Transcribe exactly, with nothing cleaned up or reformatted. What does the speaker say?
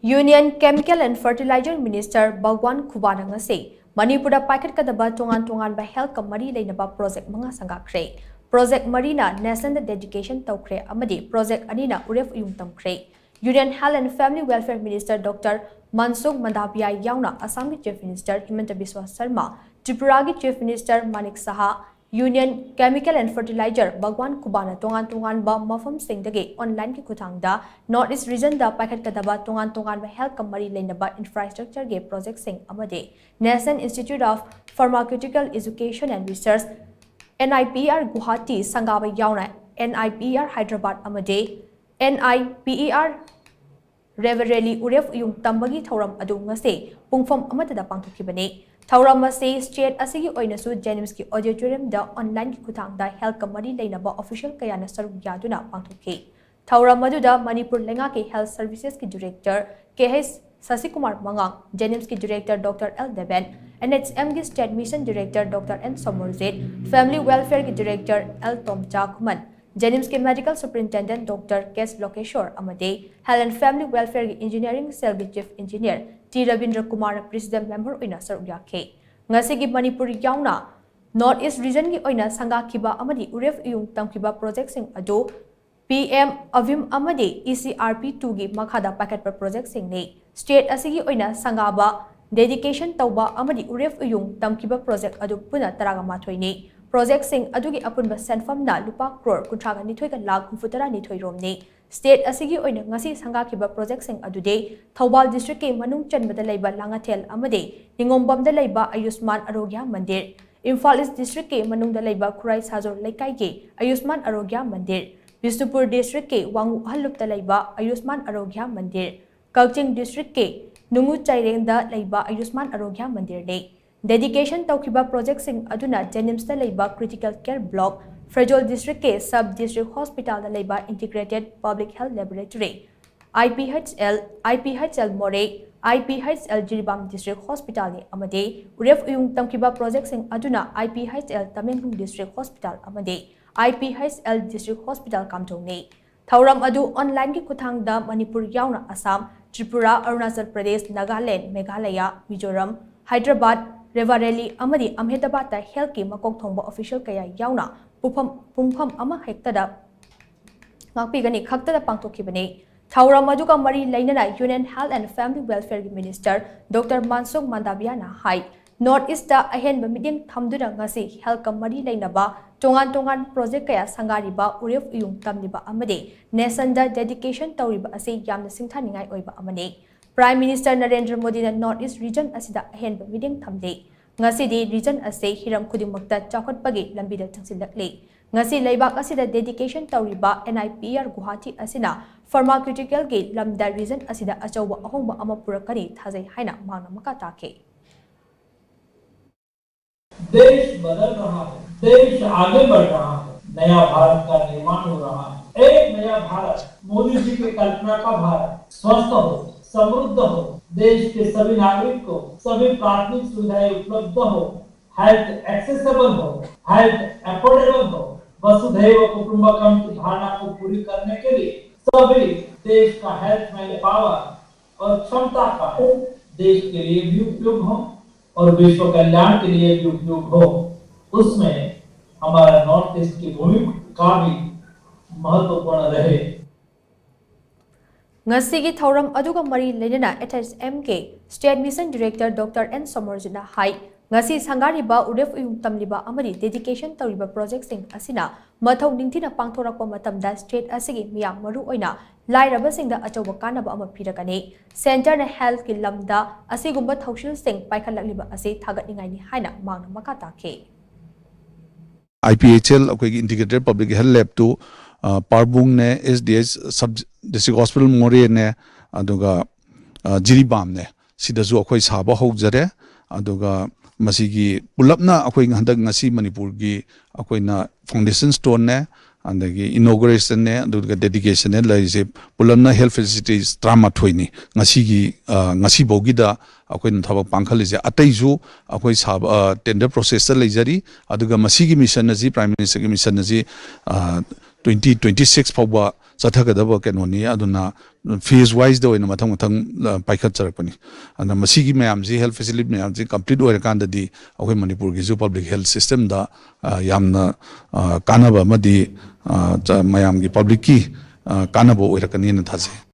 Union Chemical and Fertilizer Minister ꯚꯒ꯭ꯋꯥꯟ ꯈꯨꯕꯥꯅ ꯉꯁꯤ ꯃꯅꯤꯄꯨꯔꯗ ꯄꯥꯏꯈꯠꯀꯗꯕ ꯇꯣꯉꯥꯟ ꯇꯣꯉꯥꯟꯕ healthꯀ ꯃꯔꯤ ꯂꯩꯅꯕ project ꯃꯉꯥ ꯁꯪꯒꯥꯈ꯭ꯔꯦ꯫ Project ꯃꯔꯤꯅ nationꯗ dedication ꯇꯧꯈ꯭ꯔꯦ ꯑꯃꯗꯤ project ꯑꯅꯤꯅ ꯎꯔꯦꯞ ꯎꯌꯨꯡ ꯇꯝꯈ꯭ꯔꯦ꯫ Union Health and Family Welfare Minister Doctor Mansukh Mandaviya ꯌꯥꯎꯅ ꯑꯁꯥꯝꯒꯤ Chief Minister ꯍꯤꯃꯟꯇ ꯕꯤꯁ꯭ꯋꯥ Sharma, ꯇ꯭ꯔꯤꯄꯨꯔꯥꯒꯤ Chief Minister ꯃꯥꯅꯤꯛ Shah, Union Chemical and Fertilizer ꯚꯒ꯭ꯋꯥꯟ ꯈꯨꯕꯥꯅ ꯇꯣꯉꯥꯟ ꯇꯣꯉꯥꯟꯕ ꯃꯐꯝꯁꯤꯡꯗꯒꯤ onlineꯒꯤ ꯈꯨꯠꯊꯥꯡꯗ North East regionꯗ ꯄꯥꯏꯈꯠꯀꯗꯕ ꯇꯣꯉꯥꯟ ꯇꯣꯉꯥꯟꯕ healthꯀ ꯃꯔꯤ ꯂꯩꯅꯕ infrastructureꯒꯤ projectꯁꯤꯡ ꯑꯃꯗꯤ National Institute of Pharmaceutical Education and Research, NIPR Guwahati ꯁꯪꯒꯥꯕ ꯌꯥꯎꯅ NIPR Hyderabad ꯑꯃꯗꯤ NIPR Raebareli ꯎꯔꯦꯞ ꯎꯌꯨꯡ ꯇꯝꯕꯒꯤ ꯊꯧꯔꯝ ꯑꯗꯨ ꯉꯁꯤ ꯄꯨꯡꯐꯝ ꯑꯃꯠꯇꯗ ꯄꯥꯡꯊꯣꯛꯈꯤꯕꯅꯤ꯫ ꯊꯧꯔꯝ ꯑꯁꯤ state ꯑꯁꯤꯒꯤ ꯑꯣꯏꯅꯁꯨ JNIMSꯀꯤ auditoriumꯗ onlineꯒꯤ ꯈꯨꯠꯊꯥꯡꯗ healthꯀ ꯃꯔꯤ ꯂꯩꯅꯕ official ꯀꯌꯥꯅ ꯁꯔꯨꯛ ꯌꯥꯗꯨꯅ ꯄꯥꯡꯊꯣꯛꯈꯤ꯫ ꯊꯧꯔꯝ ꯑꯗꯨꯗ ꯃꯅꯤꯄꯨꯔ ꯂꯩꯉꯥꯛꯀꯤ Health Servicesꯀꯤ Director ꯀꯦ ꯑꯩꯆ ꯁꯁꯤꯀꯨꯃꯥꯔ ꯃꯉꯥꯡ, JNIMSꯀꯤ Director Doctor ꯑꯦꯜ ꯗꯦꯕꯦꯟ, NHMꯒꯤ State Mission Director Doctor N Somorjit, Family Welfareꯒꯤ Director ꯑꯦꯜ ꯇꯣꯝꯆꯥ ꯈꯨꯃꯟ, JNIMSꯀꯤ Medical Superintendent Doctor K S Lokeshor ꯑꯃꯗꯤ Health and Family Welfareꯒꯤ Engineering Cellꯒꯤ Chief Engineer ꯇꯤ ꯔꯕꯤꯟꯗ꯭ꯔ ꯀꯨꯃꯥꯔꯅ President Member ꯑꯣꯏꯅ ꯁꯔꯨꯛ ꯌꯥꯈꯤ꯫ ꯉꯁꯤꯒꯤ ꯃꯅꯤꯄꯨꯔ ꯌꯥꯎꯅ North East regionꯒꯤ ꯑꯣꯏꯅ ꯁꯪꯒꯥꯈꯤꯕ ꯑꯃꯗꯤ ꯎꯔꯦꯞ ꯎꯌꯨꯡ ꯇꯝꯈꯤꯕ projectꯁꯤꯡ ꯑꯗꯨ PM AVIM ꯑꯃꯗꯤ ECRP twoꯒꯤ ꯃꯈꯥꯗ ꯄꯥꯏꯈꯠꯄ projectꯁꯤꯡꯅꯤ꯫ State ꯑꯁꯤꯒꯤ ꯑꯣꯏꯅ ꯁꯪꯒꯥꯕ, dedication ꯇꯧꯕ ꯑꯃꯗꯤ ꯎꯔꯦꯞ ꯎꯌꯨꯡ ꯇꯝꯈꯤꯕ project ꯑꯗꯨ ꯄꯨꯟꯅ ꯇꯔꯥꯃꯥꯊꯣꯏꯅꯤ꯫ Projectꯁꯤꯡ ꯑꯗꯨꯒꯤ ꯑꯄꯨꯟꯕ ꯁꯦꯟꯐꯝꯅ ꯂꯨꯄꯥ ꯀ꯭ꯔꯣꯔ ꯀꯨꯟꯊ꯭ꯔꯥꯒ ꯅꯤꯊꯣꯏꯒ ꯂꯥꯈ ꯍꯨꯝꯐꯨꯇꯔꯥꯅꯤꯊꯣꯏ ꯔꯣꯝꯅꯤ꯫ State ꯑꯁꯤꯒꯤ ꯑꯣꯏꯅ ꯉꯁꯤ ꯁꯪꯒꯥꯈꯤꯕ projectꯁꯤꯡ ꯑꯗꯨꯗꯤ ꯊꯧꯕꯥꯜ districtꯀꯤ ꯃꯅꯨꯡ ꯆꯟꯕꯗ ꯂꯩꯕ ꯂꯥꯡꯉꯊꯦꯜ ꯑꯃꯗꯤ ꯅꯤꯉꯣꯝꯕꯝꯗ ꯂꯩꯕ ꯑꯌꯨꯁꯃꯥꯟ ꯑꯔꯣꯒ꯭ꯌꯥ ꯃꯟꯗꯤꯔ, ꯏꯝꯐꯥꯜ East districtꯀꯤ ꯃꯅꯨꯡꯗ ꯂꯩꯕ ꯈꯨꯔꯥꯏ ꯁꯥꯖꯣꯔ ꯂꯩꯀꯥꯏꯒꯤ ꯑꯌꯨꯁꯃꯥꯟ ꯑꯔꯣꯒ꯭ꯌꯥ ꯃꯟꯗꯤꯔ, ꯕꯤꯁꯅꯨꯄꯨꯔ districtꯀꯤ ꯋꯥꯡꯉꯨ ꯑꯍꯜꯂꯨꯞꯇ ꯂꯩꯕ ꯑꯌꯨꯁꯃꯥꯟ ꯑꯔꯣꯒ꯭ꯌꯥ ꯃꯟꯗꯤꯔ, ꯀꯛꯆꯤꯡ districtꯀꯤ ꯅꯨꯡꯉꯨ ꯆꯥꯏꯔꯦꯡꯗ ꯂꯩꯕ ꯑꯌꯨꯁꯃꯥꯟ ꯑꯔꯣꯒ꯭ꯌꯥ ꯃꯟꯗꯤꯔꯅꯤ꯫ Dedication ꯇꯧꯈꯤꯕ projectꯁꯤꯡ ꯑꯗꯨꯅ JNIMSꯇ ꯂꯩꯕ Critical Care Block, Pherzawl districtꯀꯤ Sub District Hospitalꯗ ꯂꯩꯕ Integrated Public Health Laboratory, IPHL, IPHL ꯃꯣꯔꯦ, IPHL ꯖꯤꯔꯤꯕꯥꯝ District Hospitalꯅꯤ ꯑꯃꯗꯤ ꯎꯔꯦꯞ ꯎꯌꯨꯡ ꯇꯝꯈꯤꯕ projectꯁꯤꯡ ꯑꯗꯨꯅ IPHL ꯇꯃꯦꯡꯂꯣꯡ District Hospital ꯑꯃꯗꯤ IPHL District Hospital ꯀꯥꯝꯖꯣꯡꯅꯤ꯫ ꯊꯧꯔꯝ ꯑꯗꯨ online ꯒꯤ ꯈꯨꯠꯊꯥꯡꯗ ꯃꯅꯤꯄꯨꯔ ꯌꯥꯎꯅ ꯑꯁꯥꯝ, ꯇ꯭ꯔꯤꯄꯨꯔꯥ, ꯑꯔꯨꯅꯥꯆꯜ ꯄ꯭ꯔꯗꯦꯁ, ꯅꯥꯒꯥꯂꯦꯟ, ꯃꯦꯘꯥꯂꯌ, ꯃꯤꯖꯣꯔꯥꯝ, ꯍꯥꯏꯗ꯭ꯔꯕꯥꯗ, ꯔꯦꯕꯥꯔꯦꯂꯤ ꯑꯃꯗꯤ ꯑꯍꯃꯦꯗꯥꯕꯥꯗꯇ health ꯀꯤ ꯃꯀꯣꯛ ꯊꯣꯡꯕ official ꯀꯌꯥ ꯌꯥꯎꯅ ꯄꯨꯐꯝ, ꯄꯨꯡꯐꯝ ꯑꯃ ꯍꯦꯛꯇꯗ ꯉꯥꯛꯄꯤꯒꯅꯤ ꯈꯛꯇꯗ ꯄꯥꯡꯊꯣꯛꯈꯤꯕꯅꯤ꯫ ꯊꯧꯔꯝ ꯑꯗꯨꯒ ꯃꯔꯤ ꯂꯩꯅꯅ Union Health and Family Welfare ꯒꯤ Minister Doctor ꯃꯥꯟꯁꯨꯈ ꯃꯥꯟꯗꯥꯕꯤꯌꯥꯅ ꯍꯥꯏ, North East ꯇ ꯑꯍꯦꯟꯕ ꯃꯤꯠꯌꯦꯡ ꯊꯝꯗꯨꯅ ꯉꯁꯤ health ꯀ ꯃꯔꯤ ꯂꯩꯅꯕ ꯇꯣꯉꯥꯟ ꯇꯣꯉꯥꯟ project ꯀꯌꯥ ꯁꯪꯒꯥꯔꯤꯕ ꯎꯔꯦꯞ ꯎꯌꯨꯡ ꯇꯝꯂꯤꯕ ꯑꯃꯗꯤ nation ꯗ dedication ꯇꯧꯔꯤꯕ ꯑꯁꯤ ꯌꯥꯝꯅ ꯁꯤꯡꯊꯥꯅꯤꯡꯉꯥꯏ ꯑꯣꯏꯕ ꯑꯃꯅꯤ꯫ Prime Minister ꯅꯔꯦꯟꯗ꯭ꯔ ꯃꯣꯗꯤꯅ North East region ꯑꯁꯤꯗ ꯑꯍꯦꯟꯕ ꯃꯤꯠꯌꯦꯡ ꯊꯝꯂꯤ꯫ ꯉꯁꯤꯗꯤ region ꯑꯁꯤ ꯍꯤꯔꯝ ꯈꯨꯗꯤꯡꯃꯛꯇ ꯆꯥꯎꯈꯠꯄꯒꯤ ꯂꯝꯕꯤꯗ ꯆꯪꯁꯤꯜꯂꯛꯂꯤ꯫ ꯉꯁꯤ ꯂꯩꯕꯥꯛ ꯑꯁꯤꯗ dedication ꯇꯧꯔꯤꯕ N I P R Guwahati ꯑꯁꯤꯅ pharmaceutical ꯒꯤ ꯂꯝꯗ region ꯑꯁꯤꯗ ꯑꯆꯧꯕ ꯑꯍꯣꯡꯕ ꯑꯃ ꯄꯨꯔꯛꯀꯅꯤ ꯊꯥꯖꯩ ꯍꯥꯏꯅ ꯃꯍꯥꯛꯅ ꯃꯈꯥ ꯇꯥꯈꯤ꯫ देश बदल रहा है, देश आगे बढ़ रहा है, नया भारत का निर्माण हो रहा है। एक नया भारत, मोदी जी की कल्पना का भारत, स्वस्थ हो, समृद्ध हो, देश के सभी नागरिक को सभी प्राथमिक सुविधाएं उपलब्ध हो, health accessible हो, health affordable हो, वसुधैव कुटुंबकम की धारणा को पूरी करने के लिए सभी देश का health manpower और क्षमता का देश के लिए भी उपयोग हो और विश्व कल्याण के लिए भी उपयोग हो, उसमें हमारा North East की भूमिका भी महत्वपूर्ण रहे। ꯉꯁꯤꯒꯤ ꯊꯧꯔꯝ ꯑꯗꯨꯒ ꯃꯔꯤ ꯂꯩꯅꯅ H S M ꯒꯤ State Mission Director Doctor N ꯁꯣꯃꯣꯔꯖꯤꯠꯅ ꯍꯥꯏ, ꯉꯁꯤ ꯁꯪꯒꯥꯔꯤꯕ ꯎꯔꯦꯞ ꯎꯌꯨꯡ ꯇꯝꯂꯤꯕ ꯑꯃꯗꯤ dedication ꯇꯧꯔꯤꯕ project ꯁꯤꯡ ꯑꯁꯤꯅ ꯃꯊꯧ ꯅꯤꯡꯊꯤꯅ ꯄꯥꯡꯊꯣꯔꯛꯄ ꯃꯇꯝꯗ state ꯑꯁꯤꯒꯤ ꯃꯤꯌꯥꯝ, ꯃꯔꯨ ꯑꯣꯏꯅ ꯂꯥꯏꯔꯕꯁꯤꯡꯗ ꯑꯆꯧꯕ ꯀꯥꯟꯅꯕ ꯑꯃ ꯄꯤꯔꯒꯅꯤ꯫ Centre ꯅ health ꯀꯤ ꯂꯝꯗ ꯑꯁꯤꯒꯨꯝꯕ ꯊꯧꯁꯤꯜꯁꯤꯡ ꯄꯥꯏꯈꯠꯂꯛꯂꯤꯕ ꯑꯁꯤ ꯊꯥꯒꯠꯅꯤꯡꯉꯥꯏꯅꯤ ꯍꯥꯏꯅ ꯃꯍꯥꯛꯅ ꯃꯈꯥ ꯇꯥꯈꯤ꯫ I P H L ꯑꯩꯈꯣꯏꯒꯤ Integrated Public Health Lab two, ꯑ, ꯄꯥꯔꯕꯨꯡꯅꯦ, S D H Sub District Hospital ꯃꯣꯔꯦꯅꯦ, ꯑꯗꯨꯒ, ꯑ, ꯖꯤꯔꯤꯕꯥꯝꯅꯦ, ꯁꯤꯗꯁꯨ ꯑꯩꯈꯣꯏ ꯁꯥꯕ ꯍꯧꯖꯔꯦ꯫ ꯑꯗꯨꯒ ꯃꯁꯤꯒꯤ ꯄꯨꯂꯞꯅ ꯑꯩꯈꯣꯏ ꯍꯟꯗꯛ ꯉꯁꯤ ꯃꯅꯤꯄꯨꯔꯒꯤ ꯑꯩꯈꯣꯏꯅ foundation stone ꯅꯦ, ꯑꯗꯒꯤ inauguration ꯅꯦ, ꯑꯗꯨꯒ dedication ꯅꯦ ꯂꯩꯔꯤꯁꯦ, ꯄꯨꯂꯞꯅ health facilities ꯇꯔꯥꯃꯥꯊꯣꯏꯅꯤ ꯉꯁꯤꯒꯤ, ꯑ, ꯉꯁꯤꯐꯥꯎꯒꯤꯗ ꯑꯩꯈꯣꯏꯅ ꯊꯕꯛ ꯄꯥꯡꯈꯠꯂꯤꯁꯦ꯫ ꯑꯇꯩꯁꯨ ꯑꯩꯈꯣꯏ ꯁꯥꯕ, ꯑ, tender process ꯇ ꯂꯩꯖꯔꯤ꯫ ꯑꯗꯨꯒ ꯃꯁꯤꯒꯤ mission ꯑꯁꯤ, Prime Minister ꯒꯤ mission ꯑꯁꯤ, ꯑ, ꯇ꯭ꯋꯦꯟꯇꯤ ꯇ꯭ꯋꯦꯟꯇꯤ ꯁꯤꯛꯁ ꯐꯥꯎꯕ ꯆꯠꯊꯒꯗꯕ ꯀꯩꯅꯣꯅꯤ꯫ ꯑꯗꯨꯅ ꯐꯦꯖ ꯋꯥꯏꯁꯇ ꯑꯣꯏꯅ ꯃꯊꯪ ꯃꯊꯪ ꯑ, ꯄꯥꯏꯈꯠꯆꯔꯛꯄꯅꯤ꯫ ꯑꯗꯨꯅ ꯃꯁꯤꯒꯤ ꯃꯌꯥꯝꯁꯤ, ꯍꯦꯜꯊ ꯐꯦꯁꯤꯂꯤꯇꯤ ꯃꯌꯥꯝꯁꯤ ꯀꯝꯄ꯭ꯂꯤꯠ ꯑꯣꯏꯔꯀꯥꯟꯗꯗꯤ ꯑꯩꯈꯣꯏ ꯃꯅꯤꯄꯨꯔꯒꯤꯁꯨ ꯄꯕ꯭ꯂꯤꯛ ꯍꯦꯜꯊ ꯁꯤꯁꯇꯦꯝꯗ ꯌꯥꯝꯅ ꯑ, ꯀꯥꯟꯅꯕ ꯑꯃꯗꯤ ꯑ, ꯆ- ꯃꯌꯥꯝꯒꯤ, ꯄꯕ꯭ꯂꯤꯛꯀꯤ ꯑ, ꯀꯥꯟꯅꯕ ꯑꯣꯏꯔꯛꯀꯅꯤꯅ ꯊꯥꯖꯩ꯫